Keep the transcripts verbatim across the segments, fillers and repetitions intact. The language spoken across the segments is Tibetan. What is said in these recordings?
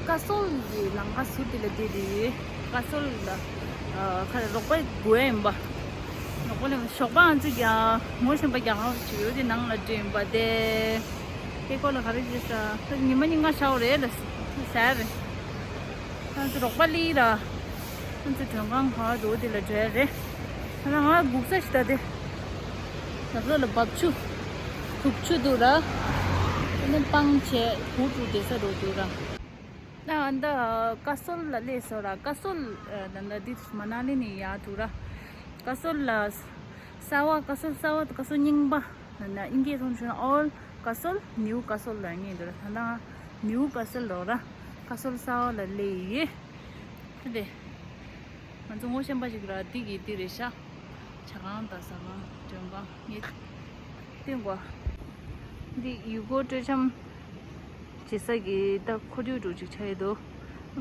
ཀ་སོལ་གྱི་ལམ་ཁ་ཟུར་དེ་ལ་བསྡད་དེ། ཀ་སོལ་ལ་ཨ་ཁ་རོགས་པ་དགོས་ཡིན་པ། རོགས་པ་ལ་ཞོགས་པ་ང་ཚོ་རྒྱ་ངོ་ཤེས་པ་རྒྱ་གར་ཅིག་ཡོད་དེ་ནང་ལ་འགྲོ་ཡིན་པ་དེ། དེ་སྐོར་ལ་ག་རེ་བྱེད་ས། ད་ཉི་མ་གཉིས་ཀ་ཤར་བ་རེད་ལ་ཟེར་རེད། ང་ཚོ་རོགས་པ་ལི་ར། ང་ཚོ་མགྲོན་ཁང་ག་འགྲོ་དེ་ལ་འགྲོ་ཡ་རེད། ད་ང་སྒུག་ས་ཞིག་ད་དེ། ཡག་ལོ་ལ་འབབ་ཆུ། དུག་ཆུ་འདུག་ར། ཨ་ནི་སྤང་བྱས་གུ་དྲུག་བསྡད་ས་འགྲོ་འདུག་ར། ད་ཨ་ད་ཀ་སོལ་ལ་སླེབས་སོང་ར། ཀ་སོལ་ད་ད་འདི་མ་ན་ལི་ནས་ཡར་འདུག་ར། ཀ་སོལ་ལ་གསར་བ། ཀ་སོལ་གསར་བ། ཀ་སོལ་རྙིང་པ། ད་ད་ཨིན་སྐད་ཐོག་ནས་ཨོལ་ཀ་སོལ། ནིའུ་ཀ་སོལ་ལ་ངེས་འདུག་ར། ད་ད་ནིའུ་ཀ་སོལ་འགྲོ་ར། ཀ་སོལ་གསར་བ་ལ་སླེབས་ཡོད། དེ། ང་ཚོ་ངོ་ཤེས་པ་ཞིག་ར། འདི་གི་འདི་རེད་ཤག་ཇ་ཁང་དང་ཟ་ཁང་མགྲོན་ཁང་ངས་སྟོན་གོ། འདི་ཡུལ་སྐོར་སྤྲོ་འཆམ་བྱེད་ས་གི་ད་ཁོར་ཡུག་འདྲ་ཅིག་ཆགས་ཡོད་འདུག་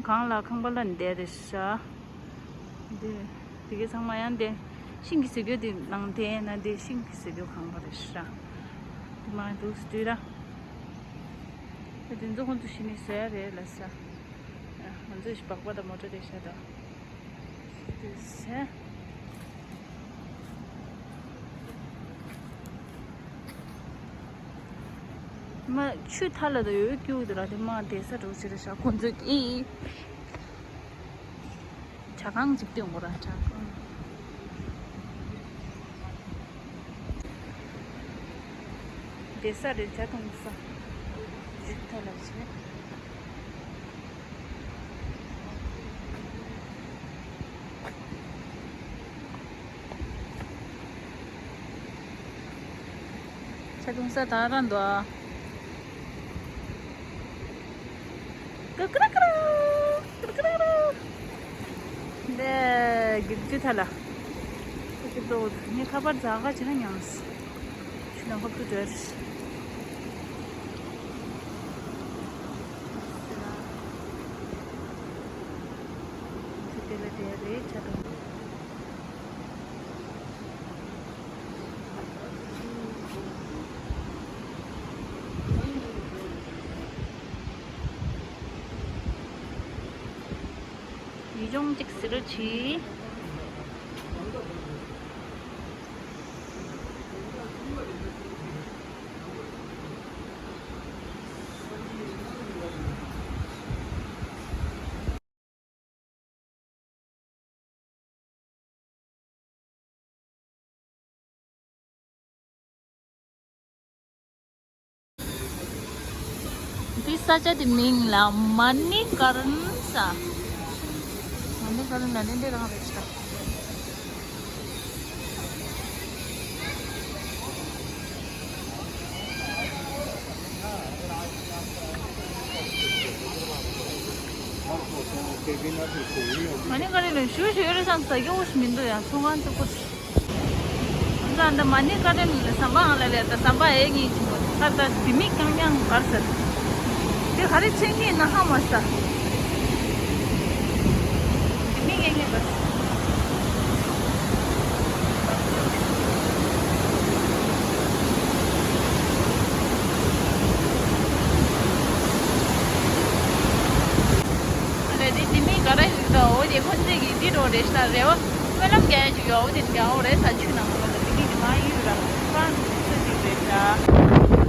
གང་ལ་ཁང་པ་ལ་འདི་རེད་ཤག་འདི་འདི་གའི་ཚང་མ་ཡང་འདི་ཤིང་གི་ཟེར་རྒྱུ་འདི་ནང་དེ་ན་འདི་ཤིང་གི་ཟེར་རྒྱུ་ཁང་པ་རེད་ཤག་འདི་མ་འདུག་སྟོད་ར། ད་དེ་ཚོ་ཁོང་ཚོ་གཞི་ནས་བཟོས་ཡ་རེད་ལབ་ས། ང་ཚོ་ཞིག་སྦག་སྦག་དང་མོ་ཊ་རེད་ཤག་ད། དེ་ཟེར། མ་ཆུ་མཐའ་ལ་ད་ཡོད་སྐྱུག་དེ་ར། དེ་མ་བསྡད་ས་འགྲོ་ཟེར་རེད་ཤག་ཁོང་ཚོས་ཀྱིས། ཇ་ཁང་ཅིག་སྟོན་དགོས་ར། ཇ་ཁང་བསྡད་ས་རེད། ཇ་འཐུང་ས་ཇི་ལྟར་ལ་བྱེད། ཇ་འཐུང་ས་ད་རང་འདུག་ཨ། ཀ་ཀ་ར་ཀ་ར། ཀ་ཀ་ར་ཀ་ར། འདི་གི་ཅི་ཐ་ལ། ཀི་ཏོ་ནི་ཁ་པར་ཛ་ག་ཅི་ན་ཉངས། ཤི་ན་ཧོབ་ཏུ་འདྲེར། ཤི་དེ་ལ་དེ་རེད་ཆ་དང་། ཡུལ་ལྗོངས་གཅིག་ཟེར་རོ་ཆི། འདི་ས་ཆ་དེ་མིང་ལ་མ་ནི་ཀ་རན་ས། མ་ནི་ཀ་རན་ལ་ནི་འདི་རང་རེད་ཤག་མ་ནི་ཀ་རན་ལ་ཞུ་ཞུ་ཡོད་རེད་བསམ་ས་ཡོད་ཞིག་མི་འདུག་ཡ། ཚོང་ཁང་ཚོ་ཀོ། ང་ཚོ་ཨ་ད་མ་ནི་ཀ་རན་ལ་ཟམ་པ་ཨང་ལ་རེད། ད་ཟམ་པ་ཨེ་ཉིན་ཅིག་ད་ད་ལྡི་མིག་རྐྱང་རྐྱང་གར་ཟེར། དེ་ག་རེ་ཆེན་གྱི་ན་ཧ་མ་ས། ལྡི་མིག་ཨེ་ཉིན་གར་ཟེར། རེད་དེ་ལྡི་མིག་ག་རེ་ཞིག་ད། འོ་དེ་ཁོ་ཚོས་ཀྱི་འདི་འགྲོ་རེད་ཤག་རེད་བ། སྨོན་ལམ་རྒྱག་ཡ་ཅིག་ཡོད། འོ་དེ་རྒྱག་འོ་རེད་ས། ཆུ་ནང་ལོགས་ལ་ལྡི་མིག་གི་མ་ཡུལ་ར་ཁང་ཚོ་ཅིག་རེད་ཤག